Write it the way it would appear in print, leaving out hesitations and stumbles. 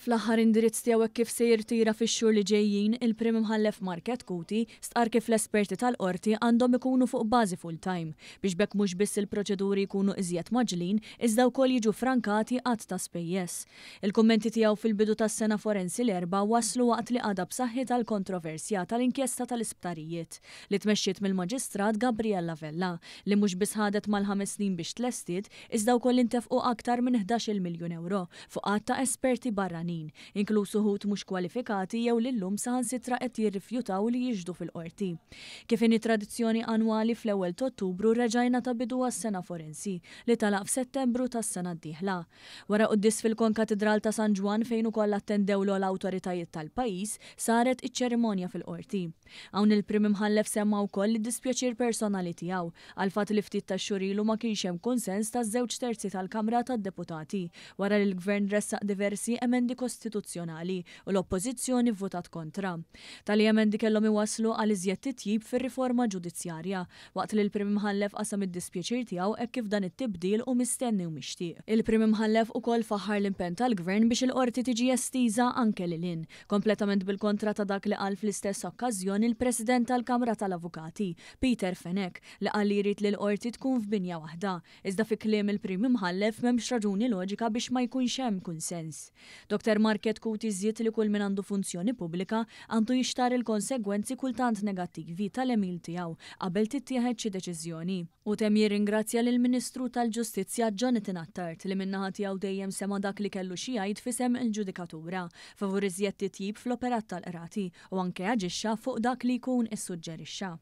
Fl-aħħar indirizz tiegħu hekk kif se jirtira fix-xhur li ġejjin, il-Prim Imħallef Mark Chetcuti stqarr kif l-esperti tal-Qorti għandhom ikunu fuq bażi full-time, biex b'hekk mhux biss il-proċeduri jkunu iżjed mgħaġġlin iżda wkoll jiġu ffrankati għadd ta' spejjeż. Il-kummenti tiegħu fil-bidu tas-sena forensi l-Erbgħa waslu waqt li għadha b'saħħitha l-kontroversja tal-inkjesta tal-isptarijiet li tmexxiet mill-Maġistrat Gabriella Vella li mhux biss ħadet mal-ħames snin biex tlestiet iżda wkoll intefqu aktar minn 11-il miljun ewro fuq għadd ta' esperti barranin, inkluż uħud mhux kwalifikati jew li llum saħansitra qed jirrifjutaw li jixhdu fil-Qorti. Kif inhi tradizzjoni annwali fl-ewwel t'Ottubru reġa' jingħata bidu għas-sena forensi li tagħlaq f'Settembru tas-sena d-dieħla. Wara quddies fil-Konkatidral ta' San Ġwann fejn ukoll attendew l-ogħla awtoritajiet tal-pajjiż, saret iċ-ċerimonja fil-Qorti. Hawn il-Prim Imħallef semma wkoll id-dispjaċir personali tiegħu għall-fatt li ftit tax-xhur ilu ma kienx hemm kunsens ta' żewġ terzi tal-Kamra tad-Deputati wara li l-Gvern ressaq diversi emendi kostituzzjonali u l-Oppożizzjoni vvutat kontra. Tali emendi kellhom iwasslu għal iżjed titjib fir-riforma ġudizzjarja, waqt li l-Prim Imħallef qasam id-dispjaċir tiegħu hekk kif dan it-tibdil hu mistenni u mixtieq. Il-Prim Imħallef ukoll faħħar l-impenn tal-Gvern biex il-Qorti tiġi estiża anke lil hinn, kompletament bil-kontra ta' dak li qal fl-istess okkażjoni l-President tal-Kamra tal-Avukati, Peter Fenech, li qal li jrid li l-Qorti tkun f'binja waħda, iżda fi kliem il-Prim Imħallef m'hemmx raġuni loġika biex ma jkunx hemm kunsens. Dottor Mark Chetcuti żied li kull min għandu funzjoni pubblika għandu jixtarr il-konsegwenzi kultant negattivi tal-għemil tiegħu qabel tittieħed xi deċiżjoni. Hu temm jirringrazzja lill-Ministru tal-Ġustizzja Jonathan Attard li min-naħa tiegħu dejjem sema' dak li kellu xi jgħid f'isem il-ġudikatura favur iżjed titjib fl-operat tal-qrati u anke aġixxa fuq dak li jkun issuġġerixxa.